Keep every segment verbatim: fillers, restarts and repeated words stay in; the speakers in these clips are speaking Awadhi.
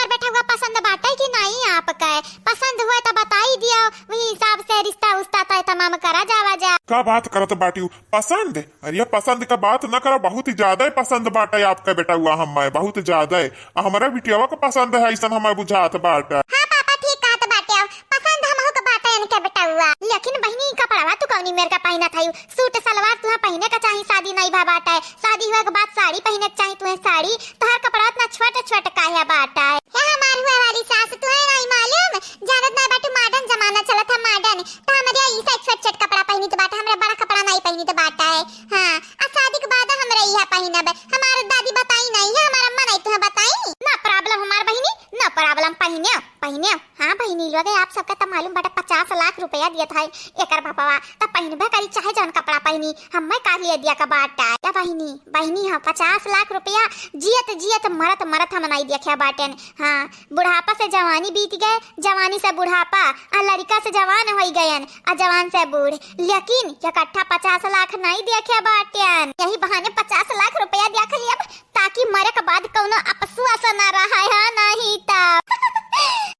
बेटउआ पसंद बाटे कि नाहीं आपके? पसंद हुए त बताई दियो, वही हिसाब से रिश्ता उश्ता तय तमाम करा जावा जा। का बात करत बाटिउ? पसंद? अरे पसंद का बात न करा, बहुत ही ज्यादा ही पसंद बाटे आपके बेटउआ हमें, बहुत ज्यादा ही। आ हमरे बिटियावा के पसंद है, अइसन हमें बुझात बाटे। हाँ पापा, ठीक कहत बाटे, पसंद हमहू के बाटे इनके बेटउआ। लेकिन बहिनी, कपड़वा तू कौनी मेर का पहिनत हयू? सूट सलवार तुहे पहिने का चाही, शादी नाहीं भा बाटे। शादी हुए के बाद साड़ी पहिने के चाही तुहे, साड़ी। तोहर कपड़वा इतना छोट छोट काहे बाटे? हे हमार हुआ वाली सास, तुहे नाहीं मालूम? जानत नाहीं बाटू, modern जमाना चलत है, modern। त हमरे ई साइज छोट छोट कपड़ा पहिनित बाटे, हमरे बड़ा कपड़ा नाहीं पहिनित बाटे। हाँ, आ शादी के बाद हमरे इहे पहिनब। हमार दादी बताई नाहीं है, हमार अम्मा नाहीं तुहे बताई। No problem हमार बहिनी, no problem, पहिने, पहिने। हाँ बहिनी लोग, आप सबके त मालूम बाटे पचास लाख रुपया दियत है एकर बापवा, त पहिनबे करी चाहे जौन कपड़ा पहिनी, हमें का लिए दिया का बाटे। या बहिनी, बहिनी, हाँ, पचास लाख रुपया जियत जियत मरत मरत हम नाहीं देखे बाटेन। हाँ, बुढ़ापा से जवानी बीत गए, जवानी से बुढ़ापा, आ लड़का से जवान होई गयन, आ जवान से बूढ़, लेकिन इकट्ठा पचास लाख नाहीं देखे बाटेन। यही बहाने पचास लाख रुपया देख लियब, ताकि मरे के बाद कौनो अफसोस ना रहे, हाँ, नाहीं तब।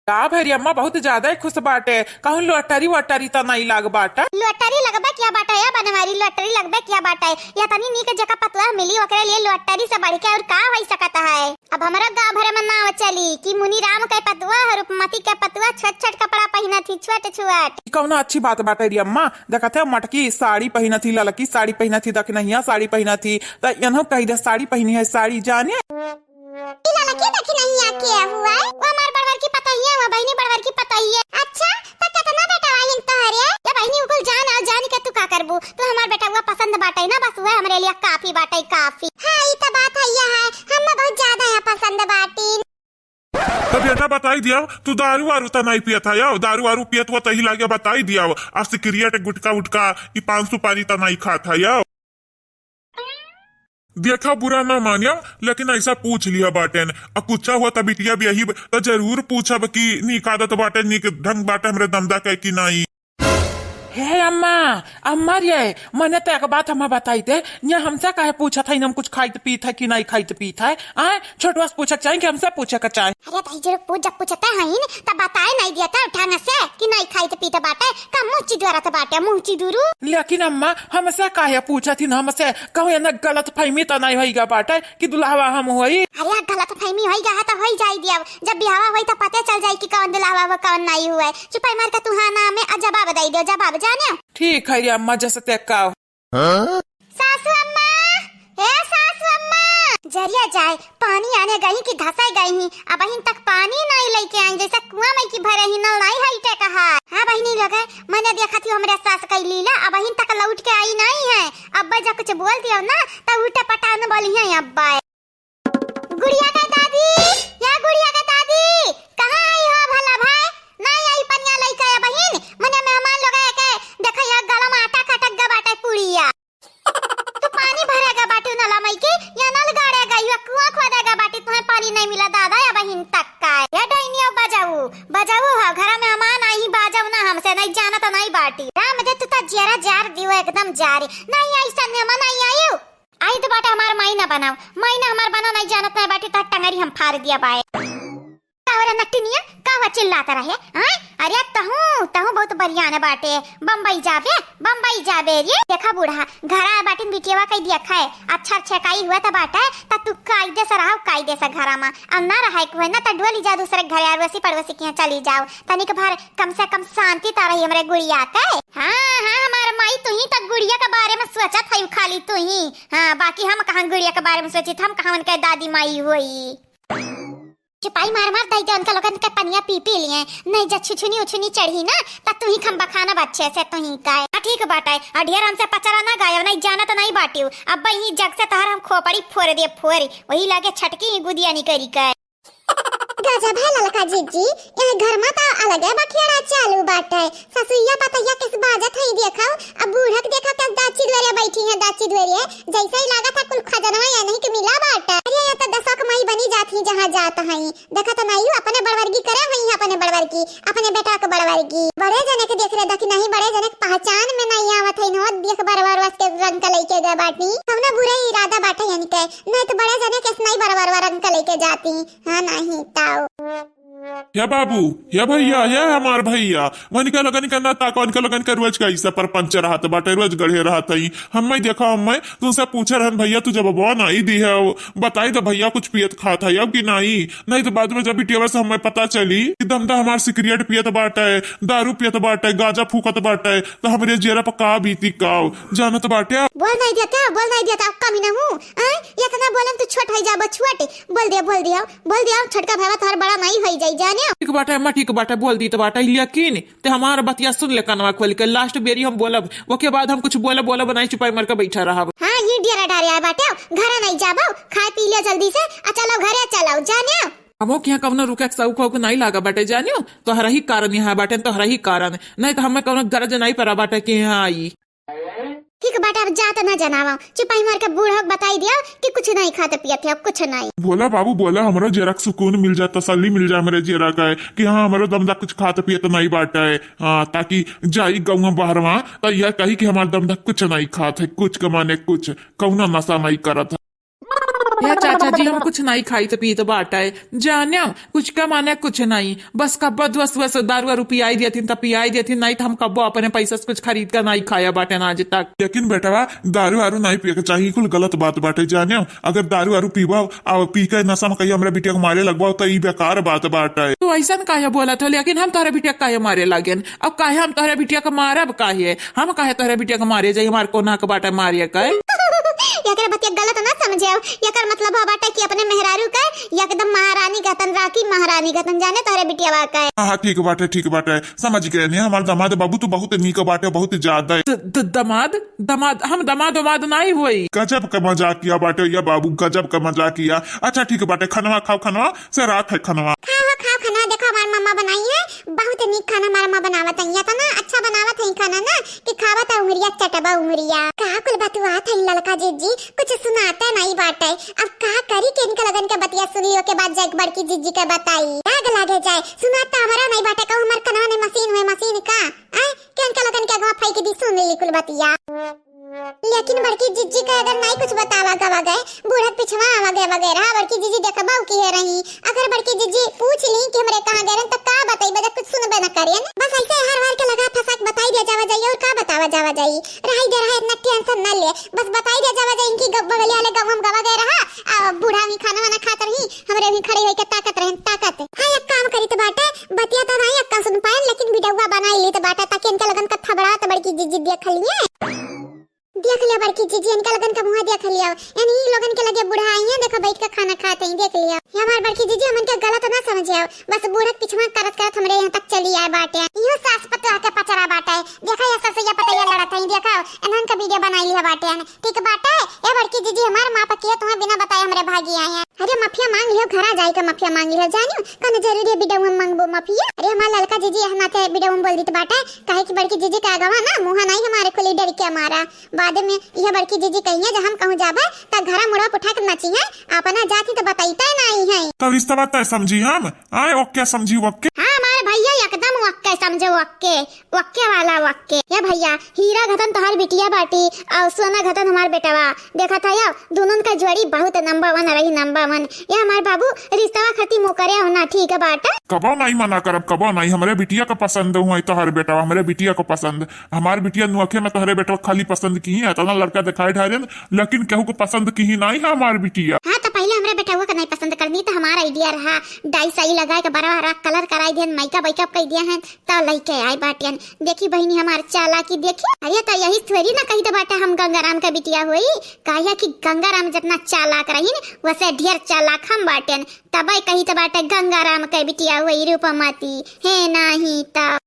का भरी अम्मा बहुत ज्यादा ही खुश बाटे, कहूँ lottery वोटरी त नाहीं लाग बाटे? Lottery लगबे क्या बाटे या बनवारी, lottery लगबे क्या बाटे? या तनी नीक जगह पतुआ मिली, ओकरे लिए lottery से बढ़ के और का होई सकत है? अब हमरा गाँव भरे में नाव चली कि मुनीराम के पतुआ, रूपमती के पतुआ छोट छोट कपड़ा पहिनत ही, छोट छोट। ई कौनो अच्छी बात बाटे रे अम्मा? देखत है मटकी साड़ी पहिनत ही, ललकी साड़ी पहिनत ही, दखिनहिया साड़ी पहिनत ही, त इनहू कही दे साड़ी पहिनी है, साड़ी जाने। ई ललकी दखिनहिया के हुआ? वो हमार बड़वर की पतोहिया हुआ, बहिनी बड़वर की पतोहिया। अच्छा, त केतना बेटवा हिन तोहरे? या बहिनी, उ कुल जान, आ जान के तू का करबू? तू हमार बेटवा पसंद बाटे ना, बस उहे हमरे लिए काफी बाटे, काफी। हाँ, ई त बात है, ये है, हम बहुत ज्यादा यहाँ पसंद बाटी। त बेटा बताई दिया, तू दारू वारू त नाहीं पियत है, दारू वारू पियत हुआ तही लागे बताई दिया, आ सिगरेट गुटखा उटखा ई पान सुपारी त नाहीं खात है। देखा बुरा ना मानिया, लेकिन ऐसा पूछ लिया बाटेन। आ कुछ हुआ त बिटिया बियाही ब-, त जरूर पूछब कि नीक आदत बाटे, नीक ढंग बाटे हमरे दमदा के कि नाहीं। हे अम्मा, अम्मा रे, मने त एक बात हमें बताई दे, ये हमसे काहे पूछत है, हम कुछ खाइत पीत है कि नाहीं खाइत पीत है? आय, छोटवा से पूछे के चाही कि हमसे पूछे के चाही? अरे भाई, जो पूछ, जब पूछते हैं त बताए नाहीं दिया त ढंग से कि नाहीं खाइत पीत बाटे, का मुँह चिदुरत बाटे, मुँह चिदुरू। लेकिन अम्मा, हमसे काहे पूछत हिन, हमसे कहूँ एने गलतफहमी त नाहीं होइगा बाटे कि दुल्हवा हम होई? अरे, गलतफहमी होइगा है त होई जाई दिया, जब बियाहवा होई त पते चल जाई कि कौन दुल्हवा हुआ, कौन नाहीं हुआ। चुपाई मार के तू हाँ ना में आ जवाब दे दियो, जवाब जाने। ठीक है रे अम्मा, जैसे ते कहो। सासू अम्मा, ए सासू अम्मा, जरिया जाए, पानी आने गई कि धसाई गई ही, अबहिन तक पानी नाहीं लइके आई, जैसे कुआं में की भरे ही, नल नाहीं हइटे कहा। हाँ बहिनी लोग, मने देखत ही हमरे सास कई लीला, अबहिन तक लौट के आई नाहीं है। अब्बा जब कुछ बोल दियो ना, त उल्टे पटान बोली है अब्बा। गुड़िया के दादी, या गुड़िया के दादी, कहाँ आई हो भला भाई? नाहीं आई पनिया लइके अबहिन, मने मेहमान लोग के देखा, या गला में आटा खटक गा बाटे पुड़िया। तू पानी भरेगा बाटी नला मई के, या नल गाड़ेगा, या कुआं खोदेगा बाटी, तुम्हें पानी नाहीं मिला दादा, अबहिन तक का है। या डैनियो बजाऊ, बजाऊ हो, घर में मेहमान आई, बजाऊ ना हमसे, नाहीं जाना त नाहीं बाटी। राम दे, तू त जियरा जार दियो, एकदम जारी। नाहीं आई सन में, मना आई आयु। आई तो बाटे हमार माई ना बनाओ, माई ना हमार बना, नाहीं जानत नाहीं बाटी, त टंगरी हम फाड़ दिया बाए। का हो रे नटिनिया, का हुआ चिल्लात रहे? हाँ? अरे तहूँ, तहूँ बहुत बरियान बाटे। बम्बई जाबे, बम्बई जाबे रे। देखा बूढ़ा, घरा बाटिन बिटियवा कई दिया खाए। अच्छा छेकाई हुआ त बाटे, त तू कायदे से रहो, कायदे से घरा मा। अब ना रहे के हुए ना, त डोली जा दूसरे घरे, अड़ोसी पड़ोसी के यहाँ चली जाओ। तनिक भर कम से कम शांति त रही हमरे गुड़िया के। हाँ, हाँ, हमार माई, तू ही त गुड़िया के बारे में सोचत है खाली तू ही। हाँ, बाकी हम कहाँ गुड़िया के बारे में सोचित, हम कहाँ उनके दादी माई होई। चुपाई मार मार दई दे, उनका लोगन के पनिया पी पी लिए, नहीं जब छुछुनी उछुनी चढ़ी ना, तब तू ही खम्बा खाना बच्चे से तू ही का। हाँ, ठीक बाटे, और ढेर हमसे पचरा ना गायब, नहीं जानत नहीं बाटियो, अब ही जग से तहर हम खोपड़ी फोड़ दे फोड़, वही लागे छटकी ही गुदिया निकरी के। गजब है ललका जीजी, घर मा त अलगे बखेड़ा चालू बाटे। ससुइया पतैया किस बाजत है देखो, अब बूढ़क देखो कस दाची दुआरे बैठी है, दाची दुआरे जैसे ही लागत है कुल खजनवा या नहीं के मिला बाटे। अरे ये तो दसक माई बनी जात ही जहाँ जात है। देखत नाई हूँ, अपने बड़वर्गी करे हुई है, अपने बड़वर्गी, अपने बेटा के बड़वर्गी। बड़े जने के देख रहे देखी नहीं, बड़े जने के पहचान में नहीं आवत है, नोत देख बरबर वस के रंग के लइके गए बाटी। कौनो बुरे इरादा बाटे यानी के, नहीं तो बड़े जने के नहीं बरबर रंग के लइके जाती। हाँ नहीं ताऊ। हे बाबू, हे भैया, हे हमार भैया, वनिका लगन के ना ताको, वनिका लगन के रोज का ऐसा पर पंच रहत बाटे, रोज गढ़े रहत है। हम्मे देखो, हम्मे तुमसे पूछे रहन भैया, तू जब बवा नहीं दी है, बताई दे भैया, कुछ पियत खात है अब कि नहीं? नहीं तो बाद में जब बिटिया से हमें पता चली कि धमधा हमार सिगरेट पियत बाटे, दारू पियत बाटे, गांजा फूकत बाटे, तो हमरे जेरा पर का बीती का जानत बाटे। बोल नहीं देता, बोल नहीं देता, अब कमी न हूँ। आय, इतना बोलन तू छोट हो जाबो, छोट। बोल दे, बोल दिया, बोल दिया, छोटका भाई तोहर बड़ा नहीं होई जाई, जाने। ठीक बाटे अम्मा, ठीक बाटे, बोल दी तो बाटे, लेकिन ते हमार बतिया सुन ले कनवा खोल के, लास्ट बेरी हम बोलब, ओके बाद हम कुछ बोलब, बोलब नहीं, चुपाई मार के बैठा रहब। हाँ, ये डेरा डारे आए बाटे, घर नहीं जाबो, खाए पी लिया जल्दी से, आ चलो घरे चलो, जाने। हमो के यहाँ कवनो रुके के शौक वौक नहीं लागा बाटे, जानियो, तोहरा ही कारण यहाँ बाटे, तोहरा ही कारण, नहीं तो हमें कवनो गरज नहीं पड़ा बाटे कि यहाँ आई। ठीक बाटे, अब जात ना जनावा, चुपाई मार के बूढ़ा के बताई दिया कि कुछ नहीं खाते पियत है, कुछ नहीं। बोला बाबू, बोला, हमरा जेरा के सुकून मिल जाए, तसल्ली मिल जाए हमरे जेरा का है कि हाँ, हमरो दमदा कुछ खात पियत नहीं बाटे। हाँ, ताकि जाई गौवा बहरवा, तो यह कही कि हमार दमदा कुछ नहीं खात है, कुछ के माने कुछ, कौनो नशा नहीं करत है। या चाचा जी, हम कुछ नहीं खाइत पीत बाटे, जान्यो, कुछ के माने कुछ नहीं, बस कब्बो दुआ सुआ से दारू वारू पियाई देथिन त पियाई देथिन, नहीं त हम कब्बो अपने पैसा से कुछ खरीद के नहीं खाया बाटे ना आज तक। लेकिन बेटवा, दारू वारू नहीं पिए के चाहिए, कुल गलत बात बाटे, जान्यो। अगर दारू वारू पीबो और पी के नशा में कहीं हमरा बिटिया के मारे लगबो त ई बेकार बात बाटे। तू ऐसन काहे बोलत हो? लेकिन हम तोहरे बिटिया के काहे मारे लागेन? अब काहे हम तोहरे बिटिया के मारब काहे? हम काहे तोहरे बिटिया के मारे जाई? हमार कोना के बाटे मारे के? एकर बतिया गलत ना समझे, एकर मतलब हो बाटे कि अपने मेहरारू के एकदम महारानी गतन राखी, महारानी गतन, जाने तोहरे बिटिया के। हाँ, हाँ, ठीक बाटे, ठीक बाटे, समझ गए ने हमार दामाद बाबू, तू बहुत नीक बाटे, बहुत ज्यादा। द-, द-, दामाद, दामाद, हम दामाद उमाद नहीं होई। गजब का मजाकिया बाटे या बाबू, गजब का मजाकिया। अच्छा ठीक बाटे, खनवा खाओ, खनवा से रात है खनवा। खाओ, खाओ खनवा, देखो हमार मम्मा बनाई है, बहुत नीक खाना हमार माँ बनावत है। इतना अच्छा बनावत है खाना ना कि खावत है उंगरिया चटबा उंगरिया। का कुल बतुआत है ललका जीजी, कुछ सुनाते नहीं बाटे। अब का करी कि इनके लगन के बतिया सुन लियो के बाद जाए बड़की जीजी के बताई। आग लागे जाए, सुनाता हमारा नहीं बाटे, कहूँ हमार कनवा नहीं मशीन हुए, मशीन का? आय, के इनके लगन के अगवा फेंक दी, सुन ली कुल बतिया। लेकिन बड़की जिज्जी का अगर नाई कुछ बतावा गवा गए, बूढ़क पिछवा आवा गए वगैरह, बड़की जिज्जी देखबा की है रही। अगर बड़की जिज्जी पूछ ली कि हमरे कहाँ गए रहन, तो का बताई, बजा कुछ सुनबे न करेन। बस ऐसे हर हर के लगा फंसा के बताई दिया जावा जाई, और का बतावा जावा जाई। रहाई दे रहा, इतना टेंशन न ले, बस बताई दिया जावा जाई इनकी गप बगलिया वाले गाँव हम गवा गए रहा, आ बूढ़ा भी खाना वाना खात रही, हमरे भी खड़े होके ताकत रहन, ताकत। हाँ, एक काम करी तो बाटे, बतिया तो नाई अक्का सुन पाएन, लेकिन वीडियोवा बनाई ली तो बाटे, ताकि इनके लगन का थबड़ा तो बड़की जिज्जी देख लिए। देख लिया बड़की जीजी, इनका लगन का मुँह देख लिया। इन्हीं लोगन के लगे बूढ़ा आई है, देखो बैठ के खाना खात हैं, देख लिया। ये हमार बड़की जीजी हमन के गलत ना समझे, बस बूढ़क पिछवा करत करत हमरे यहाँ तक चली आए बाटे। इहो सास पतोह के पचरा बाटे। देखा ये ससुया पतैया लड़त है, देखा इन्हन का वीडियो बनाई लिया बाटे। ठीक बाटे, ए बड़की जीजी हमार माफ किया, तुम्हें बिना बताए हमरे भागी आए हैं। अरे माफिया मांग लियो, घरा जाए के माफिया मांग लियो, जानियो कौन जरूरी है वीडियो में मांगबो माफिया। अरे हमार ललका जीजी यहाँ नाते वीडियो में बोल दी तो बाटे, काहे कि बड़की जीजी का आगवा ना मुँह नहीं हमारे खुली डर के हमारा। बाद में यह बड़की जीजी कहिए, जब हम कहूँ जाबे, त घरा मुड़वा उठा के नाची है, अपना जाति तो बताइते नहीं है। तब रिश्ता बात तय समझी हम, आए ओके समझी ओके। हाँ, हमारे भैया एकदम ओके समझे, ओके, ओके वाला ओके। ये भैया, हीरा घतन तोहार बिटिया बाटी, और सोना घतन हमार बेटवा। देखा था यो, दोनों का जोड़ी बहुत नंबर वन रही, नंबर वन। ये हमार बाबू रिश्तवा खातिर मुकरे हो ना, ठीक बाटे। कबो नहीं मना करब, कबो नहीं। हमरे बिटिया का पसंद हुआ तोहर बेटवा, हमरे बिटिया का पसंद। हमार बिटिया नुअखे में तोहरे बेटवा खाली पसंद की है, इतना लड़का दिखाई ढारेन, लेकिन केहू को पसंद की ही नहीं है हमार बिटिया। हाँ, तो पहले हमरे बेटवा का नहीं पसंद करनी, तो हमारा आइडिया रहा, डाई साई लगाए के बड़ा बड़ा कलर कराई दियन, मेकअप वेकअप कर दिया है, तो लइके आए बाटियन। देखी बहिनी हमार चालाकी देखी। अरे, तो यही थोड़ी ना कही तो बाटे हम गंगाराम का बिटिया होई, काहे कि गंगाराम जितना चालाक रही न, वैसे ढेर चालाक हम बाटेन। तबे कही तो बाटे गंगाराम के बिटिया होई रूपमती, है नाही तो।